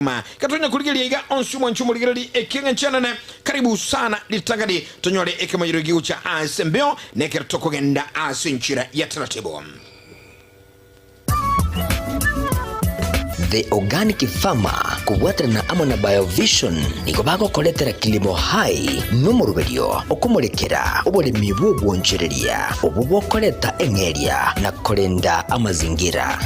Ma, gatonya korigereria iga onsi omwanchi omorigereri ekieng'encho enene, karibu sana ritang'ani tonyore ekemanyero gigocha ase embeo na ekero tokogenda ase enchera ya taratibu. The Organic Farmer kobwaterana amo na Biovision nigo bagokoretera Kilimo Hai nomoroberio okomorekera oboremi bw'obwonchoreria obwo bokoreta eng'eria na korenda amazingira.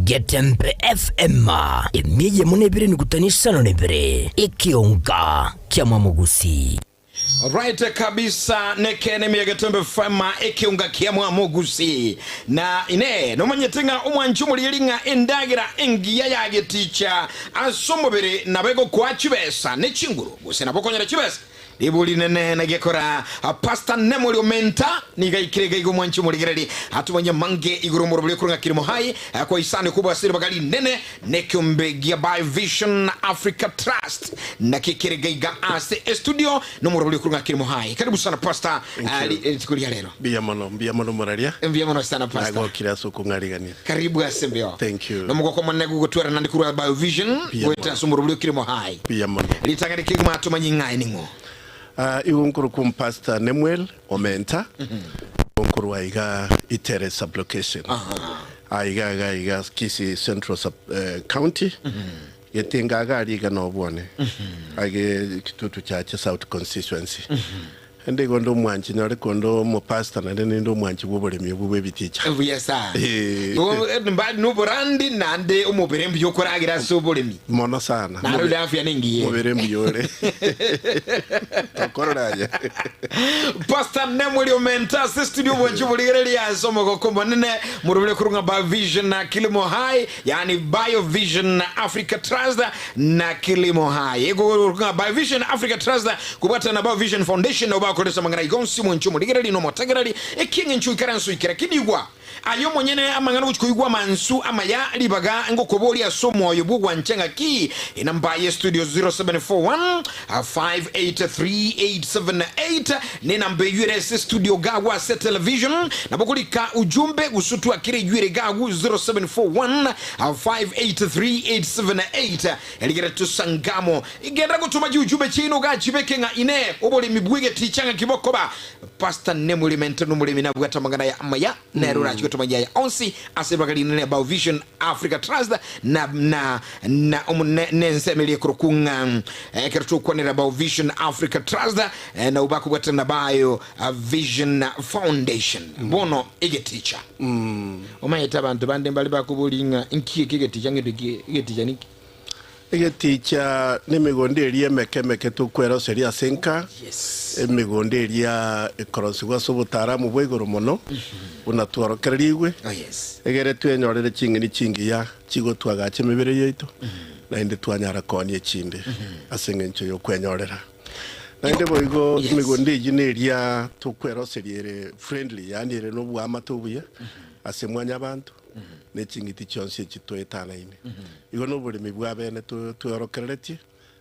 Getembe FM, emia eyemo na ebere nukutani isano na ibere, ekeonga kia mwamogusi. Right kabisa nekene miagetembe fema ekiunga kia mwamogusi na ine nomanyete ng'a omwanchi omorieri ng'a endagera engiya yageticha ase omobere nabo egokoa chibesa ne chinguru gose nabo okonyora chibesa ribu rinene nagekora Pastor Nemori Omenta niga aikire iga iga omwanchi omorigereri atumanye mange igoro omorobori okorwa ng'a Kilimo High kwa isani kobua ase ribaga rinene Nekeombe gia Biovision Africa Trust naki kere gaiga ase estudio nomorobori okorwa ng'a Kilimo High. Karibu sana Pastor Thank ah, you. ri- rituko ria rero. Mbuya mono, mbuya mono moraria. Mbuya mono sana Pastor. Nagokire ase okong'arigania. Karibu ase mbeo. Thank you. Nomogoko omonene gogotwara nande korwa Biovision Mbuya goeta mono. ase omorobori o Kilimo High. Mbuya mono. Ritang'ani kegima atomanyi ng'aye ning'o. Ah, igo nkorokwa Pastor Nemuel Omenta, igo nkorwa iga Itere sublocation. Aiga iga iga Kisii Central sub county, getinga iga aria iga nobwone, age Kitutu Chache South constituency. Ende igo nde omwanchi nyore konde omopastor naende ninde omwanchi bw'oboremi obwo bw'ebiticha. Buya sana. Eh. Igo mbari noborandi naende omobere mbuya okoragera ase oboremi. Mono sana. Naro ore afya nengiya. Omobere mbuya ore. Tokorora aye. Pastor Nemweri Omenta ase studio bwanche borigereria ase omogoko omonene morobere korwa ng'a Biovision na Kilimo High yaani Biovision Africa Trust na Kilimo High egogorwa ng'a Biovision Africa Trust kobwatana na Biovision Foundation nabo bakoresa amang'ana iga onsi mwanche omorigereri na omotegereri ekieng'encho ikaranso ikera kinigwa Aye omonyene amang'ana ogochia koigwa amansu amaya ribaga ngokoboria ase omoyo bw'ogwancha ng'aki enamba ye studio 0741 583878 nenamba eywo ere ase studio gagu ase television nabo korika ujumbe gose otwakere eywo ere gagu 0741 583878 erigere tosangamo genda gotoma chiujumbe chiaino gachibeke ng'a inee oboremi bw'egeticha ng'aki bokoba Pastor Nemurimi Ente nomoremi nabwate amang'ana aya amaya, nere orache gotomanyia aya onsi ase ribaga rinene ria Biovision Africa Trust na na na omo ne nensemo eria ekorokwa ng'a ekero togokwanera Biovision Africa Trust eh, nabo bakobwatana na Bio Vision Foundation. Bono egeticha. Omanyete abanto bande mbare bakoboria ng'a inki eke egeticha ng'ende ki egeticha ninki? Egeticha nemegondo eria emeke emeke tokweroseria ase enka, emegondo eria ekorosigwa ase obotaaramu bwa igoro mono, buna tworokererigwe, egere twenyorere ching'eni chingiya chigotwagacha emebere yaito, naende twanyara koonia echinde ase engencho y'okwenyorera. Naende boigo emegondo eyio neria tokweroseria ere friendly, yaani ere noboamate obuya ase mwanyabanto. ne ching'iti chionsi echi toetanaine. Igo noboremi bw'abene tweorokereretie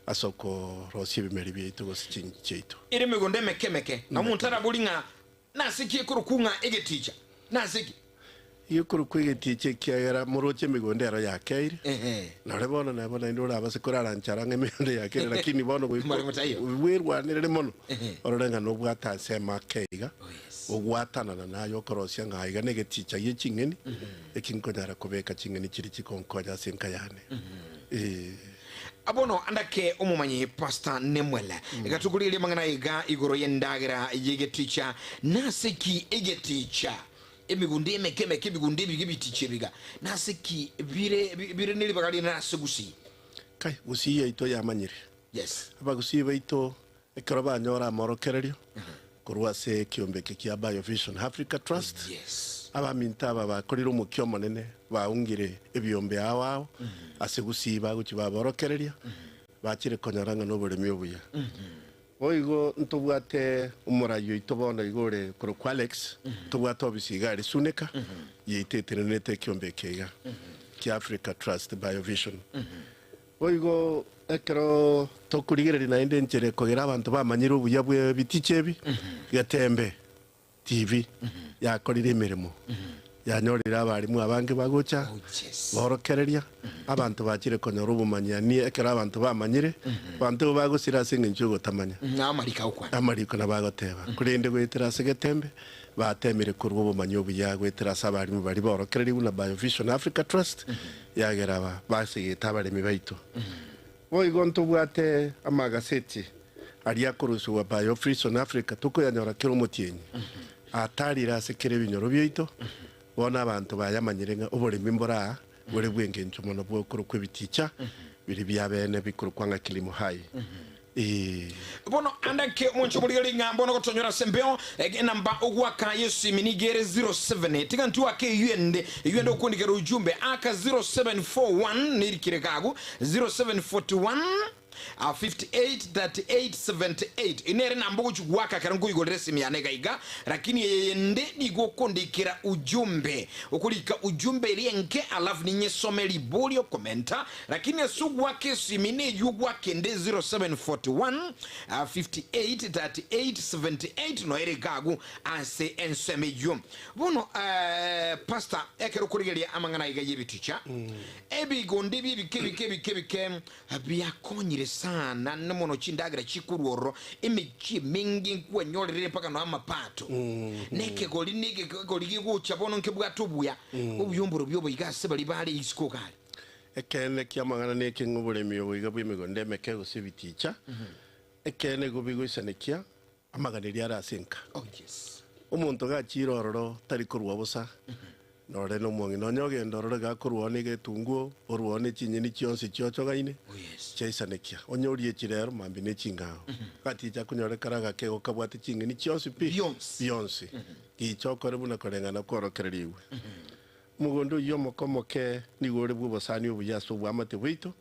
ase okorosia ebimeri biaito gose ching'iti chiaito. Ere emegondo emeke emeke, na omonto arabori ng'a nase ki ekorokwa ng'a egeticha? Nase ki? Igo ekorokwa egeticha ekiagera moroche emegondo ero yakeire, nore bono nabo naende orabase koraranchara ng'a emegondo yakeire, lakini bono goika bwerwanerere mono orore ng'a nobwate ansemo ake iga. Ogwatanana naye okorosia ng'a aiga negeticha gie ching'eni, eki nkonyara kobeka ching'eni chiria chikonkonya ase enka yane. Ee. Bono andake omomanyi Pastor Nemuel, gatokoria amang'ana aiga igoro y'endagera y'egeticha. Nase ki egeticha? Emegunda emeke emeke, ebigunda ebiga ebiticha ebiga, nase ki bire bire neribaga rinene ase Gusii? Kai, Gusii yaito yamanyire. Yes. Abagusii baito Ekero banyora amorokererio korwa ase ekiombe eke kia Biovision Africa Trust, abaminto aba bakorire omokia omonene, baungire ebiombe ao ao ase gusii bagochia baborokereria, bachire konyora ng'a noboremi obuya. Boigo ntobwate omorai oito bono iga ore korokwa Alex, ntobwate ofisi iga aria Suneka, yaito etenenerete ekiombe eke iga kia Africa Trust Biovision. Boigo ekero tokorigereria naende enchera ekogera abanto bamanyire obuya bw'ebiticha ebi, Getembe TV yakorire emeremo, yanyorire abarimu abange bagocha borokereria, abanto bachire konyora obomanyi yaani ekero abanto bamanyire, abanto igo bagosira ase eng'encho y'ogotamanya. Amariko nabo agoteba, korende goetera ase Getembe batemire korwa obomanyi obuya goetera ase abarimu baria borokererigwe na Biovision Africa Trust, yagera aba basegete abaremi baito. Boigo ntobwate amagaseti aria akorusigwa Biovision Africa tokoyanyora kera omotienyi, atarire ase kera ebinyoro biaito. Bono abanto bayamanyire ng'a oboremi mbore aa bore bw'engencho mono bw'okorokwa ebiticha biria biabene bikorokwa ng'a Kilimo Hai. Ee. Bono ande ake omonche omorigereria ng'a mbono gotonyora ase embeo, enamba ogwaka y'esimi nigo ere 07, tiga ntwake eyio ende, eyio ende okwandikera ujumbe, aka 0741, nerikire iga agwo, 0741 58 38 78, eyio nere enamba ogochia goaka ekero nkoigorera esimi yane iga iga, lakini eye yende nigo okondikera ujumbe, okorika ujumbe eria enke alafu ninyesome riborio okomenta. Lakini ase ogwaka esimi neyio ogwaka ende 0741 58 38 78 noyo ere iga agwo ase ensemo eyio. Bono pastor ekero okorigereria amang'ana aiga y'ebiticha, ebigondo ebi ebike ebike ebike ebike biakonyire sana ne mono chindagera chikorwa ororo, emechie emenge nkwanyorerire mpaka nonya amapato. Na ekegori na ekegori gegocha bono nkebwate obuya, obuya mborobio obo iga ase baria bare isiko iga aria. Ekeene ki'amang'ana neke ng'a oboremi obo iga bw'emegondo emeke gose ebiticha, ekeene igo bigoisanekia amaganerio are ase enka. Omonto gachiire ororo tari korua bosa, nore nomong'ina onye ogenda ororo iga akorua one egetunguo, orua one chinyeni chionsi chiochogaine, chiaisanekia. Onye orie chirero mambia ne ching'ao. Gaticha akonyore kare agake igo kabwate ching'eni chionsi pi, bionsi. Gicha okore buna koreng'ana kworokererigwe. Omogondo oyio omoke omoke nigo ore bw'obosani obuya ase oboamate bwaito,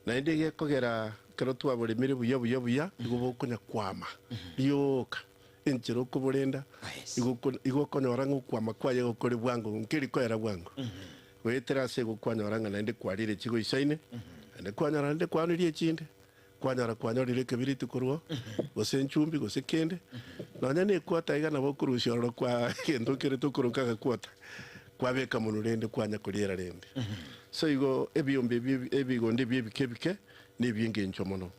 naende gekogera ekero twaboremire buya buya buya nigo bokonya kwama rioka. Enchera okoborenda igo igo okonyora ng'a okwama kwaye igo kore bwango nkeri koera bwango. Goetera ase igo kwanyora ng'a naende kwarire chigoisaine, naende kwanyora naende kwanirie echinde, kwanyora kwanyorire ekebiriti korwa oo, gose enchumbi gose kende, nonya na equota iga nabo okorusia ororo kwa egento kere tokoroka agaquota, kwabeka monwe rende kwanya koriera rende. So igo ebiombe ebi ebigondo ebi ebike ebike na ebi'engencho mono.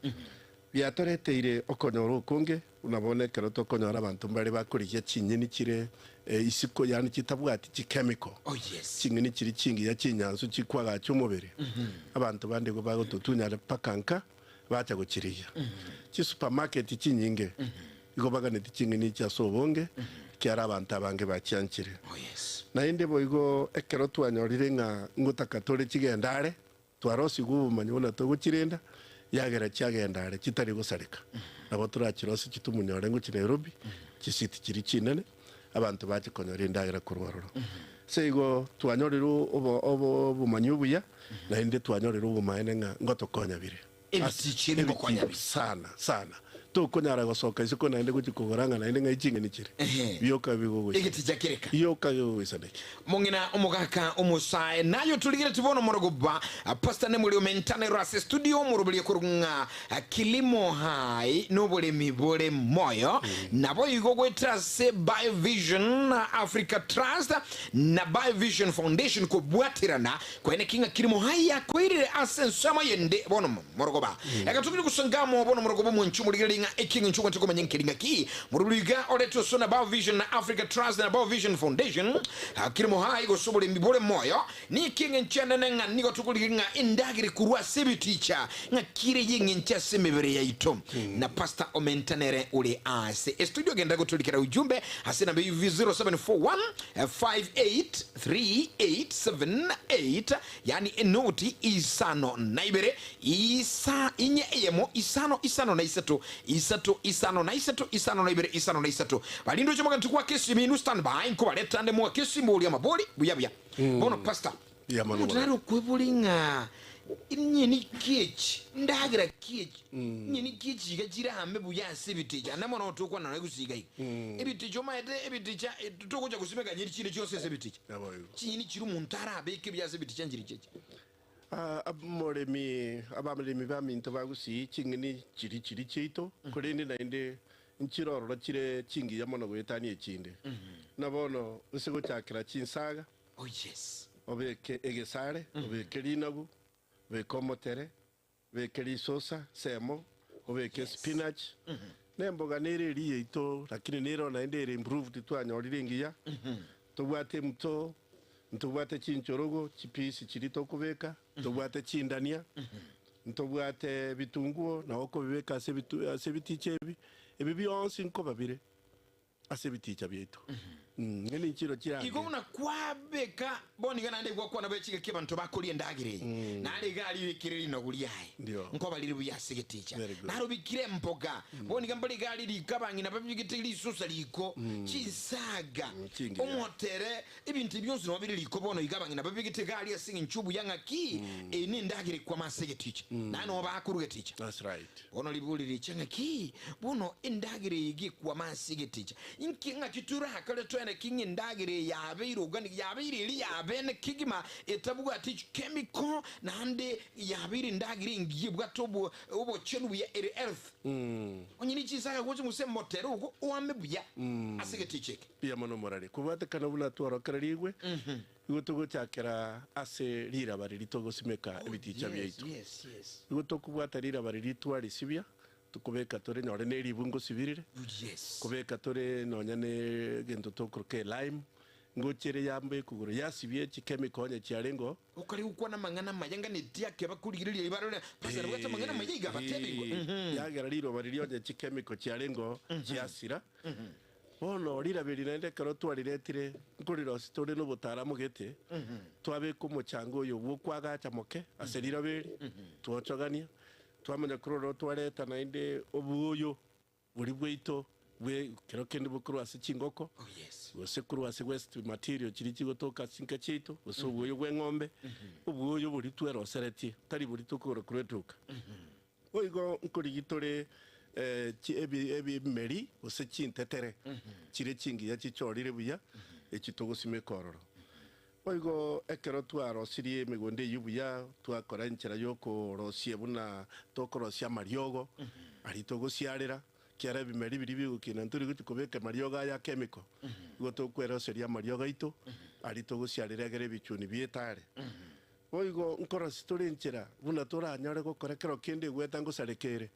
Biatoreteire okonyora okonge, buna bono ekero tokonyora abanto mbare bakorigia chinyeni chire isiko yaani chitabwati chichemical, Oh yes. ching'eni chiria chingiya chinyansu chikwagacha omobere, abanto bande igo bagototunyara mpaka nka bacha gochirigia. Chisupermarket chinyinge igo baganeti ching'eni echi ase obonge ekiagera abanto abange bachianchire. Oh yes. Naende boigo ekero twanyorire ng'a ngotaka tore chigenda are, Twarosigwe obomanyi buna togochirenda, yagera chiagenda are chitari gosareka. Nabo torachirosie chitumunyore ngochia Nairobi, chisiti chiria chinene, abanto bache konyora endagera korwa ororo. Ase igo twanyorire obo obo obomanyi obuya, naende twanyorire obomaene ng'a ngotokonya bire. Ebitichi ebi ngokonya bire. Sana sana. Tokonyara gosoka isiko naende gochia kogora ng'a naende ng'ai ching'eni chire. Ehe. Bioka bigogoisa. Egeticha kereka. Bioka bigogoisanekia. Mong'ina omogaka omosae naye otorigeretie bono morogoba Pastor Nemuri omentanero ase studio omoroberie korwa ng'a Kilimo Hai noboremi bore moyo naboigo goetera ase Biovision Africa Trust na Biovision Foundation kobwaterana Koeneki ng'a Kilimo Hai yakoirire ase ensemo yende bono morogoba. Egatokire gosanga amo bono morogoba omwanchi omorigereria ng'a ekieng'encho ogwente komanya nkeri ng'aki morobori iga oretwe ase na Biovision na Africa Trust na Biovision Foundation Kilimo Hai gose oboremi bore moyo ni ekieng'encho enene ng'a nigo tokorigereria ng'a endagera ekorwa ase ebiticha ng'a kire y'eng'encho ase emebere yaito na Pastor Omenta nere ore ase estudio genderera gotorikera ujumbe ase enamba eyio 0741 583878 yaani enoti isano na ibere isa inye eyemo isano isano na isato isato isano na isato isano na ibere isano na isato barinde oche moganti gwa kesimi inu stand by nkobareta nde mwa kesimi oria amabori buya buya bono pastor Yeah, mano omonto nare okwebori ng'a nyeni ki echi ndagera ki echi nyeni ki echi iga chirame buya ase ebiticha ande mono tokwana nonya gose iga iga ebiticha omaete ebiticha togocha gosimeka nyeni chinde chionsi ase ebiticha Naboigo. chinyeni chiria omonto arabeke buya ase ebiticha nchiria chiachi. Omoremi, abaremi baminto ba Gusii, ching'eni chiri chiri chiaito, korende naende nchire ororo chire chingiya mono goetania echinde. Na bono ase gochakera chinsaga, obeke egesare, obeke rinagu, obeke omotere, obeke risosa nsemo, obeke spinach, na emboga nere eria yaito, lakini nero naende ere improved twanyorire engiya, tobwate emto, ntobwate chinchorogo, chipiisi chiria tokobeka, ntobwate chindania, ntobwate ebitunguo nabo okobibeka ase ebitu ase ebiticha ebi, ebi bionsi nkoba bire. ase ebiticha biaito. Ng'e ninchiro chiange. Igo buna kwabeka bono iga naende gwakwana bwe chingaki abanto bakoria endagera eye, nare iga aribekire rinogu riaye, Ndio. nkoba rire buya ase egeticha. Very good. Narobikire emboga, bono iga mbare iga are riko abang'ina babigete risusa riko, chinsaga, chingiya. omotere, ebinto ebi bionsi nabo bire riko bono iga abang'ina babigete iga aria ase eng'encho obuya ng'aki, eye nendagera ekwama ase egeticha, naende nabo bakorwa geticha. That's right. Bono ribori riche ng'aki? Bono endagera eye gekwama ase egeticha. Inki ng'aki torakore toene ki ng'a endagera eye yabeire organic, yabeire eria yabene kegima etabwati chikemiko naende yabeire endagera engiya ebwate obo obochenu buya ere health. Onye ne chinsaga gose gose motere ogo oame buya ase egeticha eke. Mbuya mono morari kobwatekana buna tworokererigwe, Igo togochakera ase riraba riria togosimeka ebiticha biaito. Igo tokobwata riraba riria twarisibia, tokobeka tore nonye ne ribu ngosibirire, kobeka tore nonya ne egento tokoroka elime, ngochere yambe ekogoro yasibia chichemical onye chiarengeo. Okare gokwana amang'ana amaya nganeti akeba korigereria ribarore, Pastor nabwate amang'ana amaya iga abatebigwe. Yagera riroba riria onye chichemical chiarengeo chiasira. Bono riraba eri naende ekero twariretire, nkorirosia tore nobotaaramu gete, twabeka omochanga oyo bw'okwagacha moke ase riraba eri, twochogania, twamanya korora twareta naende oboyo boria bwaito bwe kero kende bokorwa ase chingoko, gose korwa ase waste material chiria chigotoka ase chinka chiaito, gose oboyo bw'eng'ombe, oboyo boria tweroseretie, tari boria tokogora korwa eduka. Boigo nkorigia tore ebimeri gose chintetere chire chingiya chichorire buya, echi togosimeka ororo. Boigo ekero twarosirie emegondo eyio buya, twakora enchera y'okorosia buna tokorosia amariogo aria togosiarera, ekiagera ebimeri biria bigokina ntori gochia kobeka amariogo aya a chemical, igo tokweroseria amariogo aito aria togosiarera egere ebichuni bietare. Boigo nkorosie tore enchera buna toranyare gokora kero kende egweta ngosareka ere.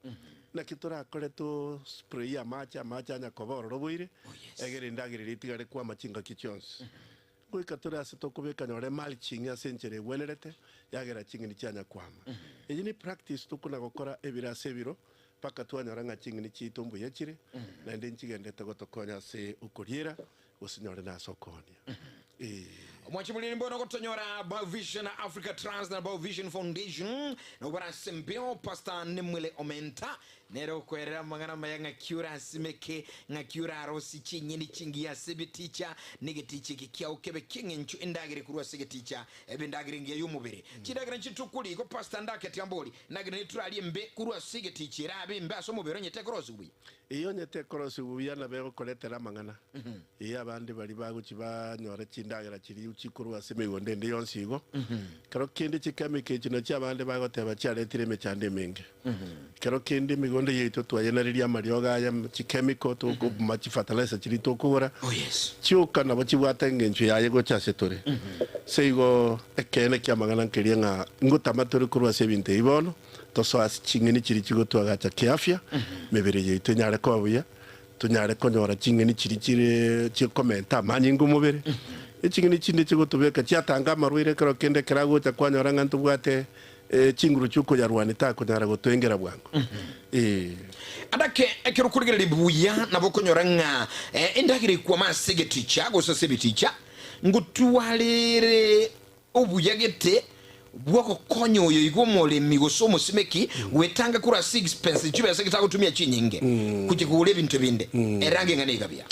Naki torakore to spray amache, amache anya koba ororo boire, egere endagera eria etigare kwama chingaki chionsi. Goika tore ase tokobeka nyore mulching ase enchera egwenerete, yagera ching'eni chianya kwama. Eyio ne practice tokona gokora ebiro ase ebiro, mpaka twanyora ng'a ching'eni chiaito mbuya chire, naende nchigendete gotokonya ase okoriera, gose nyore nase okoonia. Ee. Omwanchi moriri mbono gotonyora Biovision Africa Trust na Biovision Foundation nabo bare ase embeo Pastor Nemwele Omenta nere okwerera amang'ana amaya ng'aki orasimeke ng'aki orarosie chinyeni chingiya ase ebiticha na egeticha eke kiao kebe ki'eng'encho endagera ekorwa ase egeticha ebe endagera engiya y'omobere chindagera nchituku rigo Pastor ndaketi ambori endagera neturarie embe korwa ase egeticha erabe embe ase omobere onye tekorosiwa buya. Eyio onye tekorosiwa buya nabo egokoretera amang'ana. Ee, abande baria bagochia banyora chindagera chiria chikorwa ase emegondo ende yonsi igo. Ekero kende chikemiko echi nachio abande bagoteba chiaretire emechando emenge. Ekero kende emegondo yaito twayenareria amariogo aya chikemiko tokobuma chifertilizer chiria tokogora, chioka nabo chibwate engencho yaye gocha ase tore. Ase igo ekeene ki'amang'ana nkeria ng'a ngotama tore korwa ase ebinto ebi bono, tosoe ase ching'eni chiria chigotwagacha kiafya, emebere yaito enyare koba buya. Tonyare konyora ching'eni chiria chire chikomenta amanyinga omobere, eching'eni chinde chigotobeka chiatanga amarwaire ekero kende ekero agocha kwanyora ng'a ntobwate chinguru chiokoyarwania takonyara gotoengera bwango. Ee. Adake ekero okorigereria buya nabo okonyora ng'a endagera ekwama ase egeticha gose ase ebiticha ngotwarere Obuya gete bw'ogokonya oyo iga omoremi gose omosimeki gwetanga korwa ase expenses chibesa gete agotumia chinyinge gochia kogora ebinto binde erange ng'a niga buya.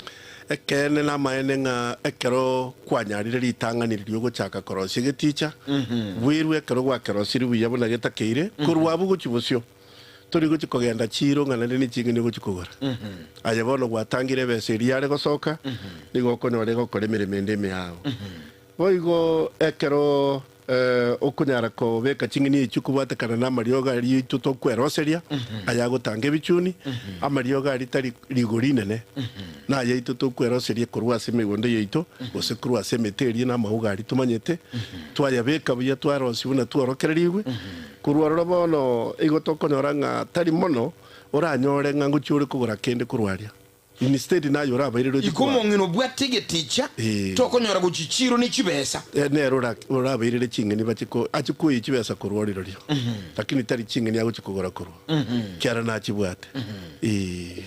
Ekeene namaene ng'a ekero kwanyarire ritang'ani riria ogochaka korosia egeticha, bwerwe ekero gwakerosirie buya buna getakeire, korwa abwo gochia bosio, tori gochia kogenda chiiro ng'a naende neching'eni ogochia kogora. Aye bono gwatangire ebesa eria yare gosoka, nigo okonyora egokora emeremo ende ime yao. Boigo ekero Okonyara kobeka ching'eni echio kobwatekana namariogo aria intwe tokweroseria, ayagotanga ebichuni, amariogo aria tari rigori inene, nayaito tokweroseria korwa ase emegondo yaito, gose korwa ase emete eria na amauga aria tomanyete, twayabeka buya twarosia buna tworokererigwe. Korwa ororo bono igo tokonyora ng'a tari mono oranyore ng'a ngochia ore kogora kende korwa aria. Instead naye orabairere oche Iko kobaa. omong'ina obwate egeticha, Ee. tokonyora gochia chiiro ne chibesa. Eh, nere ora- orabairere ching'eni bache ko ache koyia chibesa korwa orirorio lakini tari ching'eni agochia kogora korwa kiara nachibwate Ee.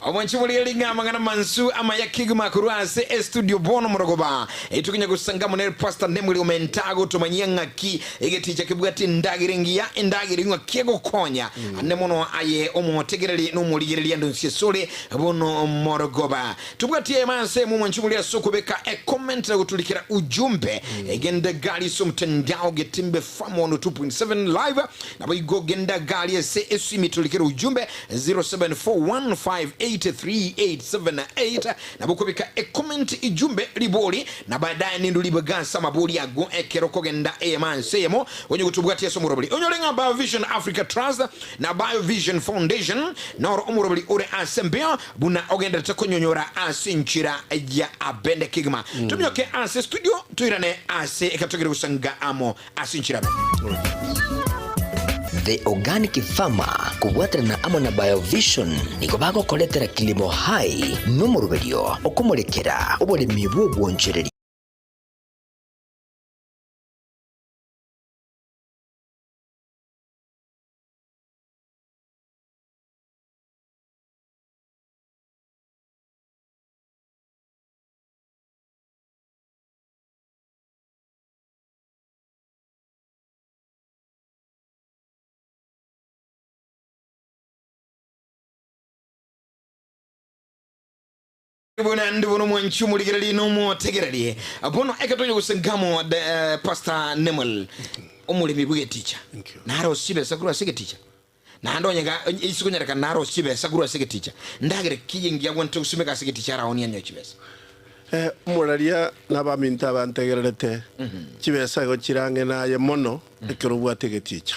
Obwanchi boria ring'a amang'ana mansu amaya kegima korwa ase estudio bono morogoba etokonya gosanga amo nere Pastor Nemuel Omenta agotomanyia ng'aki egeticha kebwate endagera engiya endagera eyio ng'aki egokonya ande mono aye omotegereri na omorigereria ande onsi asore Bono morogoba tobwatie ema ase emo mwanche moria ase okobeka ecomment na goturikera ujumbe. Genda gari ase omtandao Getimbe Farm 102.7 live naboigo genda gari ase esimi turikera ujumbe 0741583878 nabo okobeka ecomment ijumbe ribori na baadaye nindwe ribaga ase amabori ago ekero okogenda eyemo ase eyemo onye gotobwatia ase omorobori onyore ng'a Biovision Africa Trust Na Biovision Foundation noro omoroberi ore ase embeo buna ogenderete konyonyora ase enchera ya abende kegima. Tominyoke ase studio toirane ase ekero togere gosanga amo ase enchera abe. The Organic Farmer kobwaterana amo na Biovision nigo bagokoretera Kilimo Hai nomoroberio okomorekera oboremi bw'obwonchoreria. Buna ndi bono mwanchi omorigererie na omotegererie bono ekero tonya gosengamo de, eh, Pastor Nemuel omoremi bw'egeticha Thank you. nare osibesa korwa ase egeticha naende onye ga onye ase konyarekana nare osibesa korwa ase egeticha ndagera ki engiya agwenerete gosimeka ase egeticha araonie anyoe chibesa. Eh, omoraria na abaminto abantegererete, chibesa igo chire ang'e naye mono ekero obwate egeticha.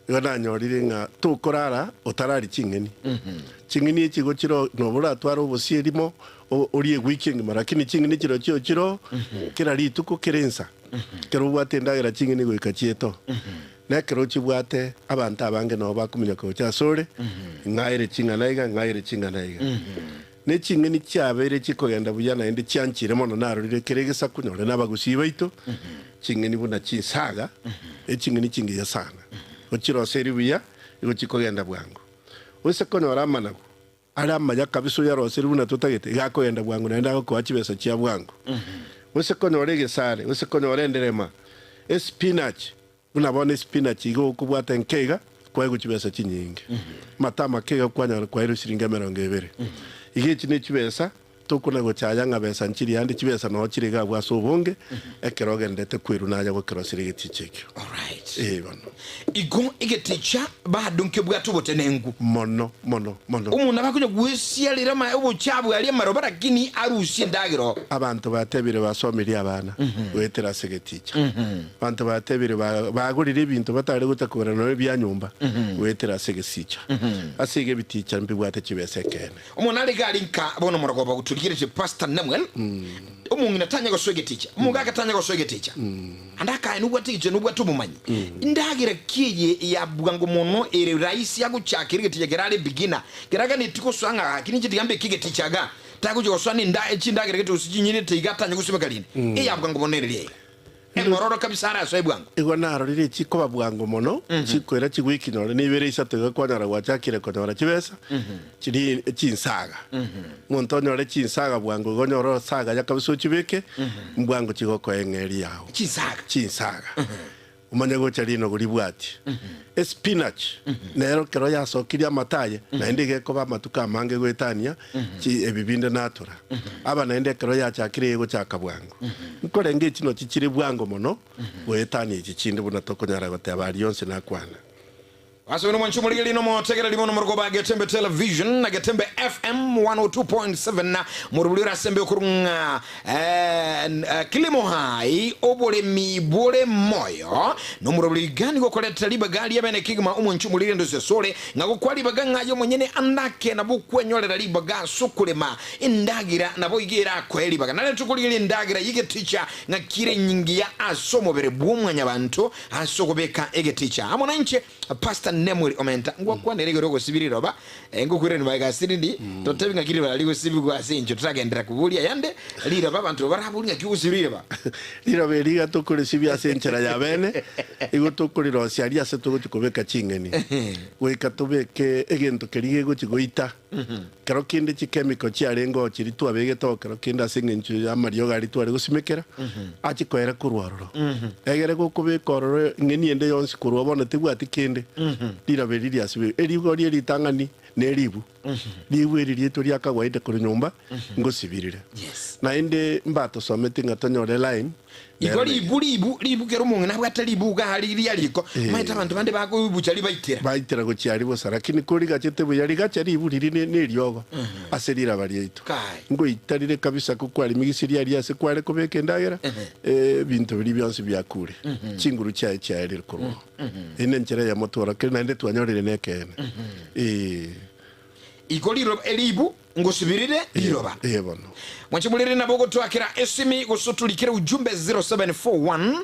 Igo nanyorire ng'a tokorara otarari ching'eni. Ching'eni echi igo chire nobo oratware obosie rimo orie ewiki engima lakini ching'eni chirochio chiroo kera rituko kera ensa. Ekero obwate endagera ching'eni goika chietoo. Na ekero ochibwate abanto abange nabo bakominyoka gocha asore, ng'aere ching'ana iga ng'aere ching'ana iga. Ne ching'eni chiabeire chikogenda buya naende chianchire mono narorire kera egesaku nyore nabagusii baito, ching'eni buna chinsaga, eching'eni chingiya sana. Ochiroserie buya, igo chikogenda bwango. Ose konyora amanagu are amaya kabisa oyaroserie buna totagete, iga akogenda bwango naende agokoa chibesa chia bwango. Ose konyora egesare, ose konyora enderema, espinach, Buna bono espinach iga okobwata enke iga, kwaegwa chibesa chinyinge. Amatama ake iga kwanyora kwairwe chiringi emerongo ebere. Iga echi ne chibesa, tokona gochaya ng'a besa nchiri ande, chibesa noo chire iga abwo ase obonge, ekero ogenderete kwerwa naye gokerosera egeticha ekio. Alright. Ee bono. Igo egeticha bado nkebwate obotenenku. Mono, mono, mono. Omonto nabo akonya gwesiarera ama obochabu aria amaroba lakini arusie endagera oo. Abanto batebire basomirie abana goetera ase egeticha. Abanto batebire bagorire ebinto batare gocha kogora nonya ebia nyomba goetera ase egesicha. Ase igo ebiticha mbibwate chibesa ekeene. Omonto nare iga aria nka bono omorogoba otorigeretie Pastor Nemuel, omong'ina tanya gosoa egeticha, omogaka tanya gosoa egeticha, ande akaye nobwate egicha nobwate obomanyi. Endagera ki eye ya bwango mono ere rahisi agochakera egeticha kere are beginner, kere aganetie gosoa ng'a gaki ninche tiga mbeke egeticha igaa, tagochia gosoa na enda chindagera gete gose chinyinete iga atanye gosimeka rinde. Eya bwango mono ere riaiga. Eng'ororo kabisa arasoe bwango. Igo narorire chikoba bwango mono, chikoira chiwiki nonye na ibere isato iga kwanyora gwachakire konyora chibesa chiri chinsaga. Omonto onyore chinsaga bwango igo onyore osaga ya kabisa ochibeke, mbwango chigokoa eng'eri yao. Chinsaga. Chinsaga. Omanye gocha rinogo ribwatie. Espinach nero ekero yasokirie amato aye naende iga ekoba amatuko amange goetania chi ebi binde natura. Aba naende ekero yachakire egochaka bwango. Nkorenge echi nochi chire bwango mono goetania echi chinde buna tokonyara goteba aria onsi nakwana. Ase buna mwanche omorigereria na omotegereri bono moroko ba Getembe Television na Getembe FM 102.7 na morobori ore ase embe okorwa ng'a eh, Kilimo Hai oboremi bore moyo na omorobori iga nigo okoretera ribaga ria bene kegima omwanche omorigereria ndose asore ng'a gokwa ribaga ng'a aye omonyene andake nabo okwenyorera ribaga ase okorema endagera nabo iga erakoe ribaga nare tokorigereria endagera y'egeticha ng'a kire enyingiya ase omobere bw'omwanyabanto Ase okobeka egeticha amo nainche, Pastor Nemuel Omenta, ngwakwanere igoro y'ogosibia riroba, ngokwirani magega asiriri, totebi ng'aki riroba rigosibigwa ase engencho toragenderera koboria ayande, riroba abanto baraborie ng'aki ogosibia riroba. Riroba eri iga tokorisibia ase enchera ya bene, igo tokorirosia aria ase togochia kobeka ching'eni, goika tobeke egento keria gegochia goita. Kero kende chichemical chiarenge oo chiria twabegete oo kero kende ase eng'encho y'amariogo aria tware gosimekera, ache koera korwa ororo. Egere gokobeka ororo eng'eni ende yonsi korwa bono tebwati kende, riraba eri riasibigwe. Erigo rie ritang'ani neribu. Ribu eri riaito ria kawaida korwa nyomba ngosibirire. Naende mbatosometi ng'a tonyore lime. Igo ribu, ribu, ribu kera omong'ina abwate ribu iga aria riria riko, omanyete abanto bande bakoibucha ribaitera. Baitera gochia aria bosa, lakini korigachete buya rigacha ribu riria ne neriogo ase riraba riaito. Kai. Ngoita rire kabisa ko kwarimigisirie aria ase kware kobeka endagera, ebinto biria bionsi biakure, chinguru chiaye chiaerire korwa oo. Eyio nenchera eyemo tworokire naende twanyorire nekeene. Ee. Igo riroba ribu Ngosibirire riroba. Ee bono. Mwanche morere nabo ogotoakera esimi gose otorikere ujumbe 0741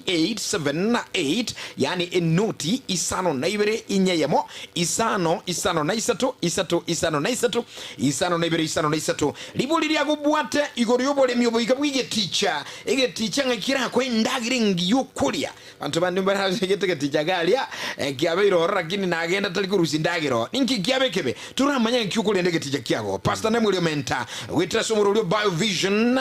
583878 yaani enoti isano na ibere inye eyemo isano isano na isato isato isano na isato isano na ibere isano na isato. Ribori riagobwate igoro y'oboremi oboiga bw'egeticha egeticha ng'a kerakoe endagera engiya okoria. Abanto bande mbarabegete geticha garia ekiabeire ororo, lakini nagenda tari korusia endagera oo. Ninki kiaba ekebe? Toramanya nki okorenda egeticha kiago. Pastor Nemuel Omenta, goetera ase omorori o Biovision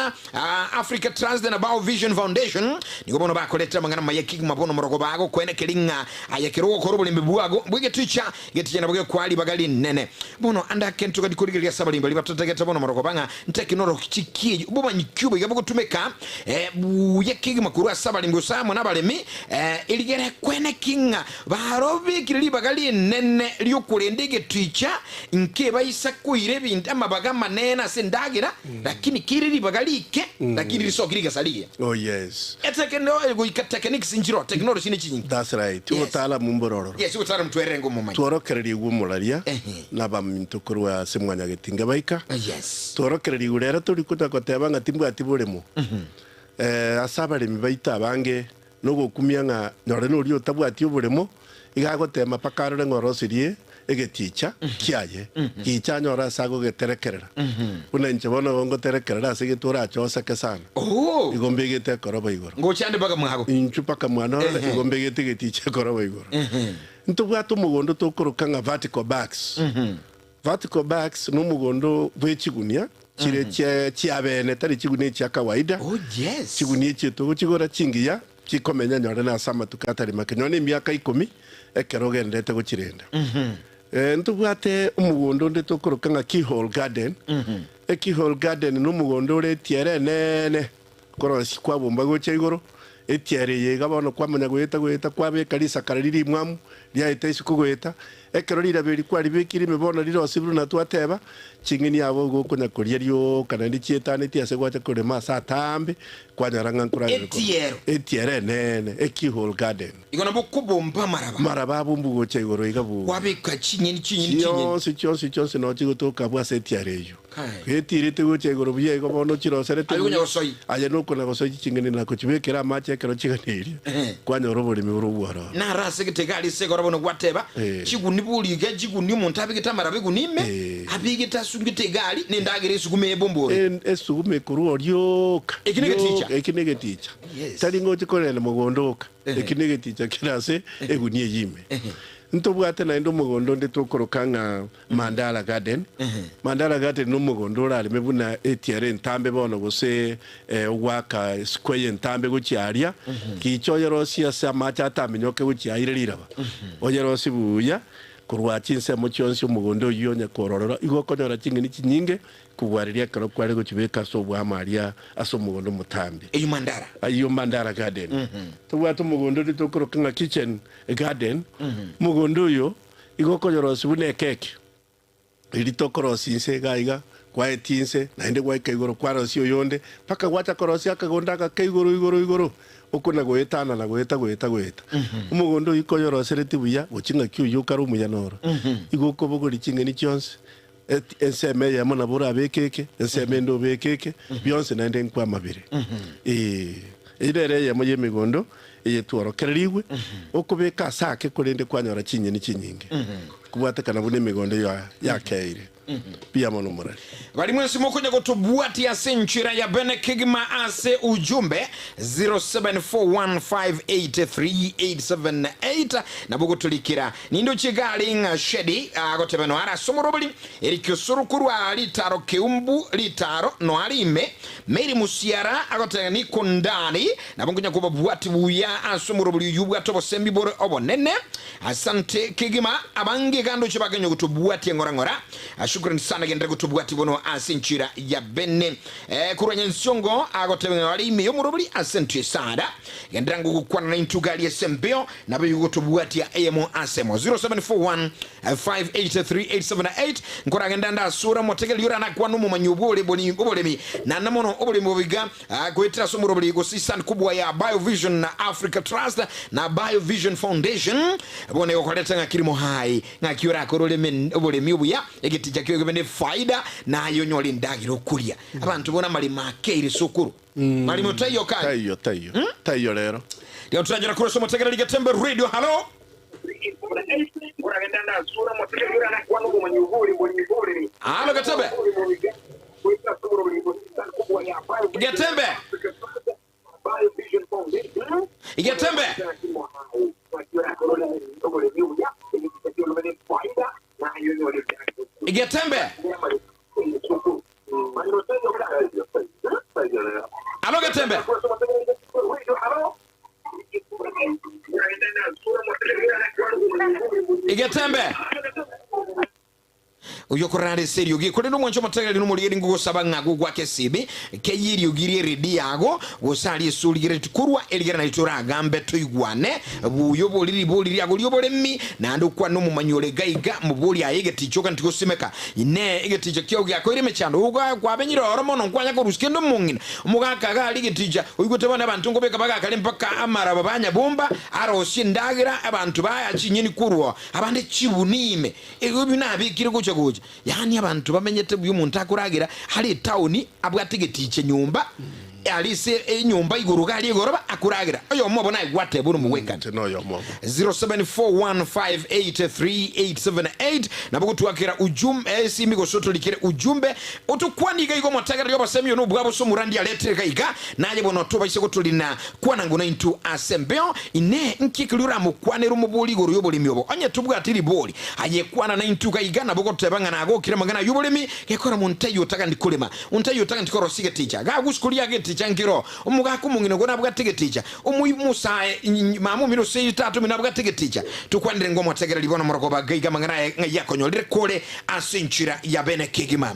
Africa Trust na Biovision Foundation, nigo bono bakoretera amang'ana amaya kegima bono omorogo bagokoenekeria ng'a aye kero ogokora oborembi bwago bw'egeticha, egeticha nabo gekoa ribaga rinene. Bono ande ake ntogani korigereria ase abaremi baria batotagete bono omorogo bang'a ntekinoloji ki eyio bomanyi ki oboiga bogotumeka Buya kegima korwa ase abaremi gose amo nabaremi, erigere kwene ki ng'a barobekire ribaga rinene ri'okorenda egeticha, nkebaisa koira ebinto amabaga amanene ase endagera, lakini kere ribaga rike, lakini risoki rigesa rigiya. Oh yes. Goika techniques nchiroo, technology ne chinyinge. That's right. Yes. Obotaalamu mbore ororo. Yes, obotaalamu twerenge omomanyi. Tworokererigwe omoraria Ehe. na abaminto korwa ase mwanyagetinge baika. Yes. Tworokererigwe rero tori konya goteba ng'a timbwati boremo. Ase abaremi baito abange nogokumia ng'a nore noria otabwati oboremo iga agotema mpaka arore ng'a orosirie egeticha kiaye gicha anyore ase agogeterekerera. Buna inche bono igo ngoterekerera ase egete orache oseke sana. Oh! Igo mbegete ekoroba igoro. Ngocha ande mpaka mwago. Inchuo mpaka mwane orore igo mbegete egeticha ekoroba igoro. Ntobwate omogondo tokoroka ng'a vertical bags. Vertical bags nomogondo bwe chigunia chire chia chiabene tari chigunia chia kawaida. Oh yes. Chigunia echio togochigora chingiya chikomenya nyore nase amatuko atari make nyore emiaka ikomi ekero ogenderete gochirenda. Ntobwate omogondo onde tokoroka ng'a keyhole garden. Ekeyhole garden nomogondo ore etiere enene korosia kwabomba gocha igoro Etiara eye iga bono kwamanya goeta goeta, kwabeka risakara riria rimwamu riaeta isiko goeta. Ekero riraba eri kwaribekire ime bono rirosibwe buna twateba, ching'eni abo igo okonya koria rioka naende chietanetie ase gwacha korema ase atambe, kwanyora ng'a nkoragera korwa. Etiero. Etiero enene, a keyhole garden. Igo nabo okobomba amaraba. Amaraba abombu gocha igoro iga buya. Kwabeka chinyeni chinyeni chinyeni. Chionsi chionsi chionsi noo chigotoka abwo ase etiara eyio. Kai. Etiirete gocha igoro buya igo bono ochiroserete Aye buya. okonya gosoi. Aye nokona gosoi chiching'eni na kochibekera amache ekero chiganeirie, Ehe. kwanyora oboremi bore obwororo. Naro ase getega aria ase egoro bono gwateba, Eh. Chiguni bori iga chiguni omonto abegete amaraba eguni ime, Eh. abegete asungete egari, na endagera esugume ebombore. En- Esugume ekorwa orioka. Eki negeticha. Rioka, Eki negeticha. Yes. Tari ngochi korenda mogondo oka. Ehe. Eki negeticha kere ase egunia eyio ime. Ntobwate naende omogondo onde tokoroka ng'a Mandala Garden. Mandala Garden nomogondo orareme buna etiara entambe bono gose ogoaka square entambe gochia aria, gicha oyerosie ase amache atamenyoke gochia aire riraba. Oyerosie buya. Korwa chinsemo chionsi omogondo oyio onye kororora, igo okonyora ching'eni chinyinge kobua riria ekero kware gochibeka ase oboamo aria ase omogondo omotambe. Eyio Mandara. Ayio Mandara Garden. Tobwate omogondo oria tokoroka ng'a Kitchen Garden. Omogondo oyo igo okonyorosia buna ekeki. Riria tokorosia inse iga iga, kwaetia inse, naende gwaika igoro kwarosia oyonde, mpaka gwacha korosia akagondo aka ka igoro igoro igoro, okwo na goetana na goeta goeta goeta. Omogondo oyio koyoroseretie buya, gochia ng'aki oyio okare omuya noro. Igo okobogoria ching'eni chionsi, et- ensemo eyemo nabo orabeke eke, ensemo ende obeke eke, bionsi naende nkwama bire. Ee, eyio nere eyemo y'emegondo eye tworokererigwe, okobeka ase ake korende kwanyora chinyeni chinyinge. Kobwatekana buna emegondo yakeire. Mbuya mono morari. Bari mwensi mokonya gotobwatia ase enchera ya bene kegima ase ujumbe 0741583878 nabo gotorikera nindoche gari ng'a Shedi agotebe noare ase omorobori Eric Osoro korwa ritaro Keumbu ritaro noare ime Mary Musiara agoteba niko ndari nabo nkonya kobabwati buya ase omorobori oyio obwate obosembi bore obonene Asante kegima abange iga ndoche bakenya gotobwatia ng'ora ng'ora. Shukrani sana genderera gotobwatia bono ase enchera ya bene. Eh, korwa Nyansiongo agoteba ng'a are ime y'omorobori ase entwe esara. Genderera ngogokwana na intwe gari ase embeo nabo igotobwatia eyemo ase emo. 0741 583878 nkoragenda ndasure omotegereri ore anakwana omomanyi obwore oboremi naende mono oboremi bobiga Goetera ase omoroberi gose isani kobua ya Biovision na Africa Trust na Biovision Foundation, bono egokoreta ng'a kirimo hai, ng'aki orakore oreme oboremi obuya, egeticha kio kebe nefaida, naye onyore endagera okoria. Abanto bono amaremo akeire sokoro. Maremo taiyo kare. Taiyo, taiyo, taiyo rero. Rigo toranyora korwa ase omotegereri Getembe Radio. Hallo. Hallo Getembe. Getembe. Getembe. Getembe. Alo Getembe. Getembe. Oyio okorara ase eriogi, korende omwanche omotegereri nomorigeri ngogosaba ng'a gogwake esibi, keyie eriogi ri'eredi yago, gose aria ase origereretie korwa, erigera nario toragambe toigwane. Buya obori ribori riago ri'oboremi, naende okwane omomanyi ore iga iga, moborie aye egeticha oganeti gosimeka. Inee! Egeticha kiao giakoire emechando? Kwabenyire oro mono nkwanya korusia kende omong'ina? Omogaka iga aria egeticha, oigwete bono abanto nkobeka bagakare mpaka amaraba banyabomba, arosie endagera, abanto baya chinyeni korwa abande chibuni ime. Erio ebio nabekire gocha gocha, yaani abanto bamenyete buya omonto akoragera are etaoni abwate egeticha nyomba are ase enyomba igoro iga aria egoroba akoragera oyomo obo naye gwateba ore omogwekani. Inche noyomo obo. 0741583878 nabo gotwakera ujum esimi gose otorikere ujumbe otokwanie iga iga omotegereri obosemi oyo nobwabo ase omorandi aretire iga iga naye bono tobaise gotorina Kwana ng'o naintwe ase embeo? Inee! Nki ekeria oramokwanere omobori igoro y'oboremi obo? Onye tobwati ribori, aye kwana naintwe iga iga, nabo goteba ng'a nagokire amang'ana ay'oboremi, gekora monto ayio otagandi korema, onto ayio otagandi korosia egeticha. Gagusi koria geticha nkero, omogaka omong'ina ogo nabwate egeticha, omosae mama omino gose tata omino nabwate egeticha. Tokwanere ng'o omotegereri bono morogoba iga iga amang'ana aye ng'ai akonyorire kore ase enchera ya bene kegima.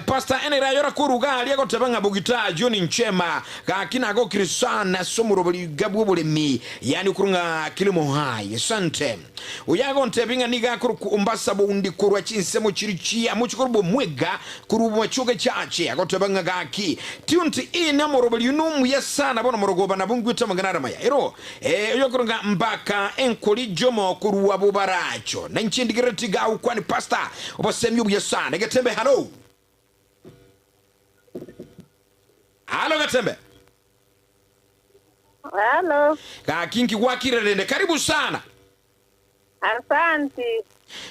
Pastor Enere ayora korwa iga aria agoteba ng'a Bogita John Nchema Gaki nagokire sana ase omorobori iga bw'oboremi, yaani okorwa ng'a kilimo hai. Asante. Oyo agontebia ng'a nigo akorokwa Ombasa boundi korwa chinsemo chiri chia mochie korwa bw'omwega korwa Bomachoge Church. Agoteba ng'a gaki tuned in omorobori oyio nomuya sana bono morogoba nabo ngwete amang'ana are amaya. Ero eh, oyo okorwa ng'a Mbaka enkori Jomo korwa Bobaracho. Na inche ndigerereti iga agokwana Pastor obosemi obuya sana. Egetembe hallo. Halo Gatembe. Halo, Gaki nki gwakire rende karibu sana. asanti.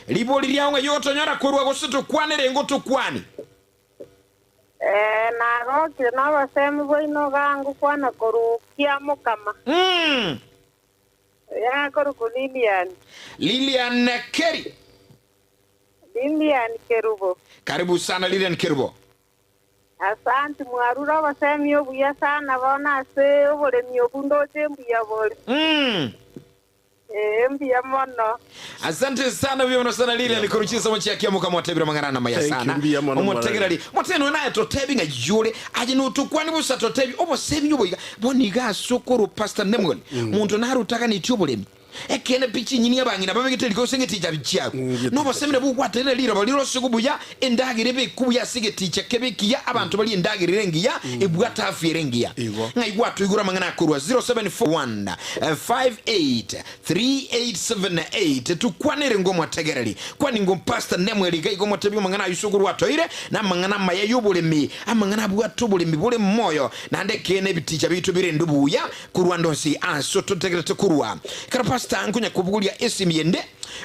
Ribori riao ng'ai ogotonyora korwa gose tokwane rengo tokwani. Eh, nagokire nobosemi bwaino iga ngokwana korwa Kiamokama. Yakorokwa Lilian. Lilian Keri. Lilian Kerubo. Karibu sana Lilian Kerubo. Asanti mwarure obosemi obuya sana bono ase oboremi obu ndoche mbuya bore. Ee, mbuya mono. Asante sana mbuya mono sana Lilian korwa chinsemo chia Kiamboka mwatebire amang'ana ane amaya Thank you, sana. mbuya mono Omotegereri moteno naye totebi ng'a yore aye notokwani bosa totebi obosebi oboiga bono iga ase okorwa Pastor Nemuel monto narotaganetie oboremi ekeene pi chinyini abang'ina babegete riko gose ng'eticha chiabo Ng'eticha nobosemi nabwo ogwaterera riroba rirosegwe buya endagera ebekwe buya ase egeticha kebe ekiya abanto barie endagera ere engiya ebwate afya ere engiya Igo. ng'ai gwatoigure amang'ana akorwa 0741 58 3878 Tukwanere ng'omotegereri, kwani ng'o Pastor Nemuel iga igo omotebie amang'ana ayio sokoro atoire, na amang'ana amaya y'oboremi, amang'ana abwate oboremi bore moyo, naende ekeene ebiticha biaito birendwe buya korwa ande onsi ase ototegerete korwa. Ekero Pastor nkonya kobogoria esimi ende,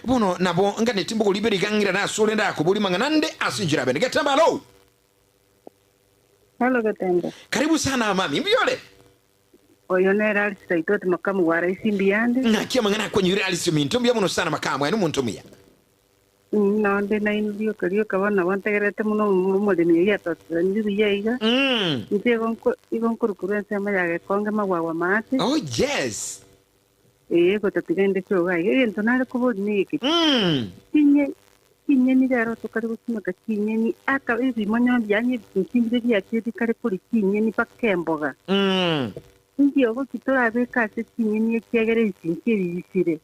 bono nabo nganeti mbogorie ibere iga ng'irane asore ndakoborie mang'ana ande ase enchera bene. Getembe alo! Halo Getembe. Karibu sana mami, mbuya ore? Oyo nere Alice Saitoti makamu bwa rais mbuyande. Ng'aki amang'ana akonyoire Alice ominto mbuya mono sana makamu aye nomonto omuya. Nonde nainwe rioka rioka bono nabo ntegererete mono omoremi oyio atotiranire buya iga. Inche igo nko igo nkorukorwa ensemo ya Gekonge magwagwa maate. Oh yes. Ee, gotatiga inde kioga iga. Egento nare koboria negeke, chinye chinyeni rero tokare gosimeka chinyeni aka ebimonyo biane ebitinti mbire biachire bikare koria chinyeni mpaka emboga. Inki ogochi torabeke ase chinyeni ekiagera ebitinti ebi bisire?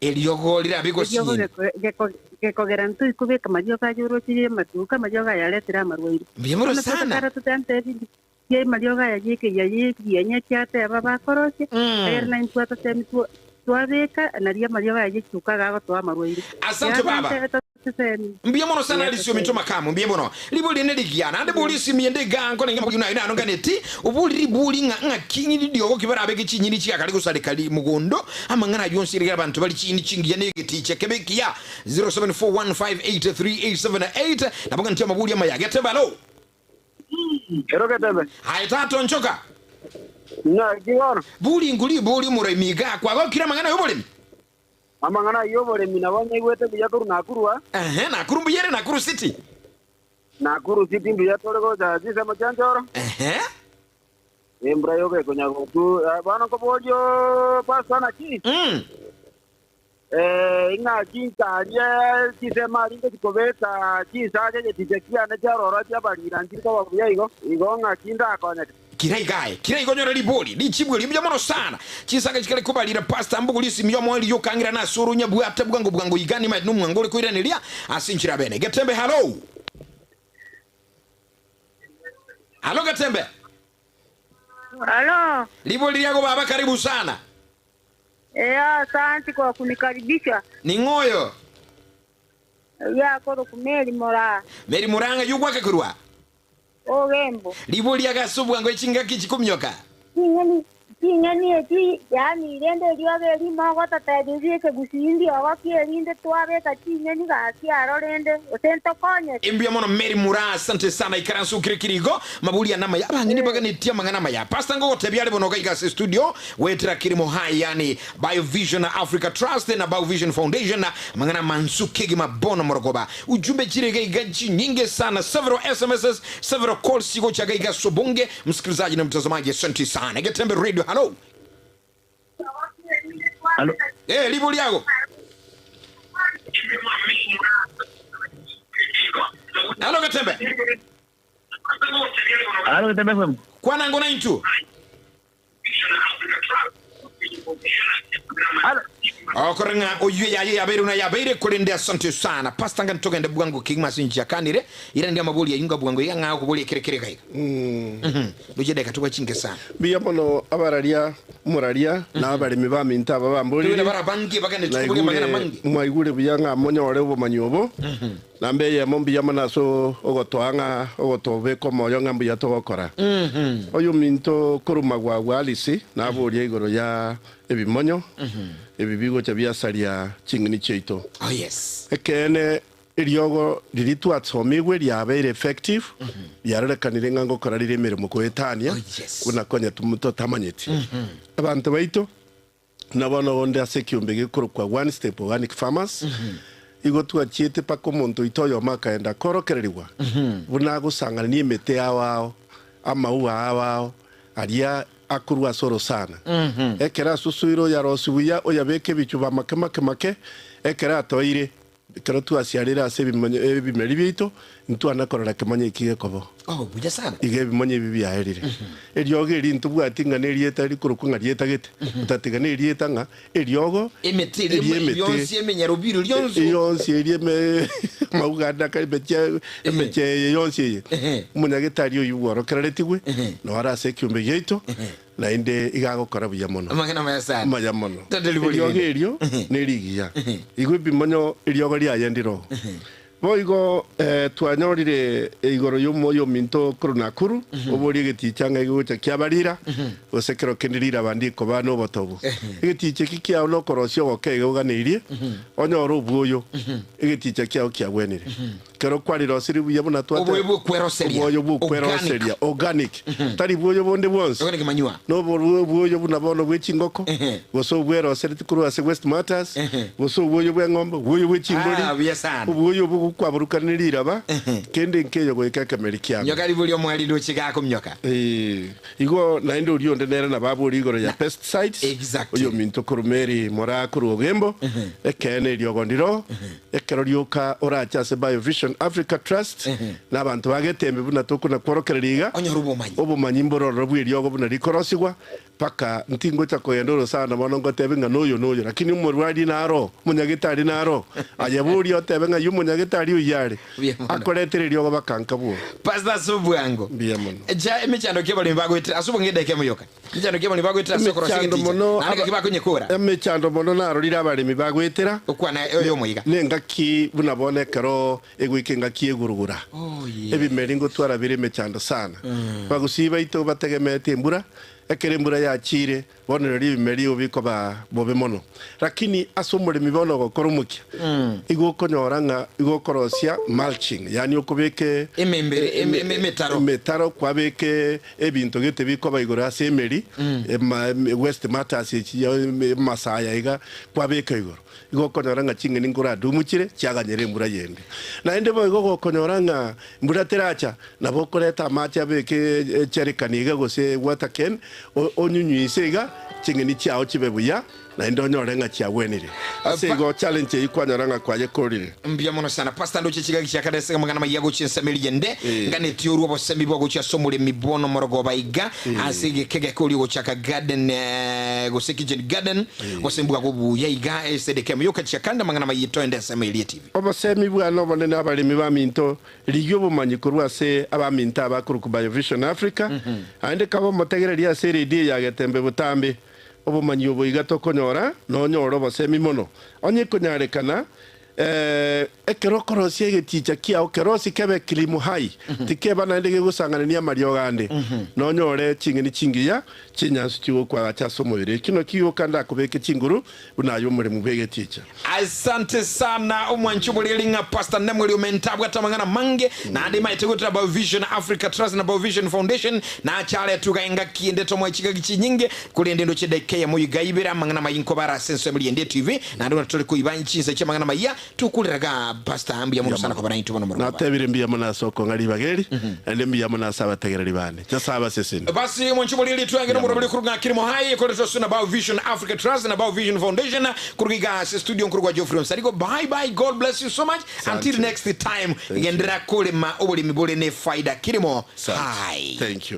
Eriogo rirabe Eriogo gosinyeni. geko- geko- gekogera ntoikobeka amariogo aye oroche y'amaduka, amariogo aya aretire amarwaire. Mbuya mono Bono sana. totokare totantebi Chi'amariogo aya y'ekeyia y'ebianya chiateba bakorosie, egere naintwe twatotemi twabeka, nario amariogo aya y'echuka agagotoa amarwaire. Asante baba. Toseseni. Mbuya mono sana Alice ominto makamu mbuya mono ribori rinde rigiya naende bori esimi ende iga nkore inga nayo nano nganeti obori ribori ng'a ng'aki ririogo ki barabeke chinyini chiakare gosareka ri mogondo amang'ana ayio onsi riria abanto bari chinyini chingiya na egeticha kebe ekiya 0741583878 nabo nganeti amabori amaya getebe alo. Ero Getebe. Aye tata onchoka. Naki bono? Bori ngori bori omoremi iga kwagokire amang'ana y'oboremi. Amang'ana ayio y'oboremi nabo nyaigwete buya korwa Nakuru aa. Ehe, Nakuru mbuya ere Nakuru City. Nakuru City mbuya tore gocha chinsemo chia Njoro. Ehe. Embura yoka ekonya gotu. Bono nkoborie Pastor naki? Eh, ing'a chinkaria chisemo aria ngochikobeka chinsaga egeticha kiane chiaroro chi'abarira nchiri koba buya igo, igo ng'aki ndakonyeke. Kira iga aye, kira iga onyore ribori, richibu erio mbuya mono sana. Chinsaga chikare kobarira Pastor mbogorie esimi y'omoerio yokang'ira nase oronya bwate bwango bwango iga nimaete nomwango ore koiraneria ase enchera bene. Getembe hallo. Hallo Getembe. Halo. Ribori riago baba karibu sana. Ee, asanti kwa kunikaribisha. Ning'o oyo? Oyio akorokwa Mary Moraa. Mary Moraa ng'ai ogwaka korwa? Ogembo. Riboria ase obwango chingaki chikomioka. Ching'eni ching'eni echi yaani rende eriogo erimo ogototebi rieke gusii ndiogo ki erinde twabeka ching'eni gaki aro rende gose ntokonyeke. Imbuya mono Mary Moraa asante sana ikaransa okire kirigo maboria namaya abang'ina baganetie amang'ana amaya Pastor ngogotebia are bono gaiga ase studio Goetera Kilimo Hai yaani Biovision Africa Trust na Biovision Foundation amang'ana amansu kegima bono morogoba ujumbe chire iga iga chinyinge sana several SMSs several calls chigocha iga iga ase obonge msikilizaji na mtazamaji asante sana Getembe Radio hallo Halo. Eh ribo riago Halo Getembe Halo Getembe FM. Kwana ngona intu Okore ng'a oyio yaye yabeire buna yabeire, korende asante sana. Pastor ngani togende bwango kegima ase enchia akanire, irande amabori ayio nga bwango iga ng'a okoboria ekere kere iga iga. Mhm. Ndoche edakika tobwa chinke sana. Mbuya mono abararia, omoraria, na abaremi baminto aba Togende bamborire. bare abange bagende tokoboria amang'ana Naigure amange. mwaigure buya ng'a monyore obomanyi obo. Namba eyemo mbuya mono ase ogotoa ng'a ogotobeka omoyo ng'a mbuya togokora. Oyominto korwa magwagwa Alice naboria igoro ya ebimonyo ebi bigocha biasaria ching'eni chiaito. Oh yes. Ekeene eriogo riria twatsomigwe riabeire effective, riarorekanire ng'a ngokora rire emeremo koetania Oh yes. buna konya totamanyeti. Abanto baito Na bono onde ase ekiombe gekorokwa One Step Organic Farmers, igo twachiete mpaka omonto oito oyomo akaenda korokererigwa buna agosang'anania emete ao ao, amaua ao ao, aria akorwa ase orosana. Ekero asusuire oyarosie buya, oyabeke ebichuba make make make, ekero atoeire, ekero twasiarire ase ebimonyo ebimeri biaito, ntwana korora kemonyo eki gekoba. Oh, buya sana. Iga ebimonyo ebi biaerire. Eriogo eri ntobwati ng'a nerieta rikorokwa ng'a rietagete, otatiga nerieta ng'a eriogo Emete eria eria emete yonsi emenyarobiro rionsi. yonsi eria eme amauga ande akare emechie emechie eye yonsi eye Ehe. omonyagetari oyio bworokereretigwe Ehe. noro ase ekiombe giaito naende iga agokora buya mono Amang'ana amaya sana. amaya mono Tata ribori eriogo rende. erio Ehe. nerigiya Ehe. igo ebimonyo eriogo riaye ndiro Boigo twanyorire igoro y'omoyo ominto korwa Nakuru, oborie egeticha ng'a egegocha kiaba rira, gose kero kende riraba ndikoba nobotobu. Egeticha eki kiao nokorosia ogokeiga oganeirie, onyore obwoyo, egeticha kiao kiagwenire. Kero kwarirosirie buya buna twate Obwoyo bw'okweroseria. obwoyo bw'okweroseria, organic, tari bwoyo bonde bwonsi. Organic manure. Nobwoyo buna bono bwe chingoko, Ehe. gose obwerosereti korwa ase Waste Matters, Ehe. gose obwoyo bw'eng'ombe, obwoyo bwe chimbori, Ah, buya sana. obwoyo obwo gokwaburukanire riraba, Ehe. kende nkeyo goika ekemeri kiabo. Nyoka ribori omwari ndoche gakomnyoka. Eh, igo naende oria onde nere nababori igoro ya pesticides, Exactly. oyominto korwa Mary Moraa korwa Ogembo, ekeene eriogo ndiro, Ekero rioka orache ase Biovision Africa Trust na abanto ba Getembe buna tokona kworokereria iga, Onyore obomanyi. obomanyi mbororo bw'eriogo buna rikorosigwa, mpaka ntingocha kogenda orosana bono ngotebe ng'a noyo noyo, lakini omorwari naro, omonyagetari naro, aye boria otebe ng'a ayio omonyagetari oyio are, Mbuya mono. akoretere eriogo bakanka bwogo. Pastor ase obwango. Mbuya mono. Cha emechando ki abaremi bagoetera ase obong'e edakika emoyoka. Emechando ki abaremi bagoetera ase okorosia Emechando egeticha, mono naende ngaki bakonyekora. Emechando mono narorire abaremi bagoetera, Okwana oyomo iga. nengaki buna bono ekero egoika engaki y'egurugura. Oh, yes. Ebimeri ngotwara bire emechando sana. Bagusii baito bategemeete embura, ekero embura yachiire, bono rirorio ebimeri igo bikoba bobe mono. Lakini ase omoremi bono ogokora omokia, igo okonyora ng'a igo okorosia mulching, yaani okobeka Emembere, eme- eme- emetaro. emetaro kwabeka Ebinto gete bikoba igoro ase emeri, ema, waste matters echi ya amasaya iga kwabeka igoro. Igo okonyora ng'a ching'eni nkoradumuchire chiaganyera embura yende. Naende boigo gokonyora ng'a mbura teracha, nabo okoreta amache abeke echerikani iga gose water can, onyunyuise iga, ching'eni chiao chibe buya. Naende onyore ng'a chiagwenire. Ase igo challenge eyio kwanyora ng'a kwayekorire. Mbuya mono sana pastor ndoche chigaki chia kare ase amang'ana maya gochia ensemo eria ende Eh. nganetie orwe obosemi bwa gochia ase omoremi bwono morogoba iga ase egeka egeke oria ogochaka garden eh, gose kitchen garden obosemi bwago buya iga ase edeka emo yoka chia kande amang'ana maya toende ensemo eria TV. Obosemi bwane obonene abaremi baminto, rigia obomanyi korwa ase abaminto aba korokwa Biovision Africa, aende kaba omotegereria ase eredio eye ya Getembe botambe. Obomanyi obo iga tokonyora, nonyore obosemi mono. Onye ekonyarekana, ekero okorosia egeticha kiao kerosie kebe kirimu hai, tikeba naende gegosang'anania amariogo ande, nonyore ching'eni chingiya chinyansu chigokwagacha ase omobere. Ekio nakio gioka ndakobeke chinguru buna aye omoremu bw'egeticha. Asante sana omwanchi oboreri ng'a Pastor Nemweri Omenta abwate amang'ana amange naende imaete goetera Biovision Africa Trust na Biovision Foundation nache aretwe iga engaki ende tomoe chingaki chinyinge korende ndoche edaika eyemo iga ibere amang'ana amaya inkobara ase ensemo eria ende TV naende buna tore koiba chinsa chi'amang'ana amaya tokorera iga Pastor mbuya mono sana koba naintwe bono morogoba. Natebire mbuya mono ase okong'a ribaga eri, naende mbuya mono ase abategereri bane. Nyasae abasesenie. Basi mwanche oboriri twenge nomoroberi korwa ng'a Kilimo High ekoretwa ase na Biovision Africa Trust na Biovision Foundation korwa iga ase studio nkorwa gwa Geoffrey Onsarigo bye bye God bless you so much Asante. until next time Thank you. genderera korema oboremi bore ne faida Kilimo Asante. High. Thank you.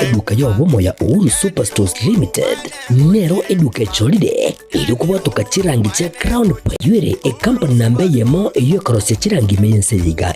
Eduka y'obomo ya Uhuru Superstores Limited nero eduka echorire erio kobwatoka chirangi chia Crown Pioneer, ecompany namba eyemo eyio ekorosia chirangi ime y'ense eye iga.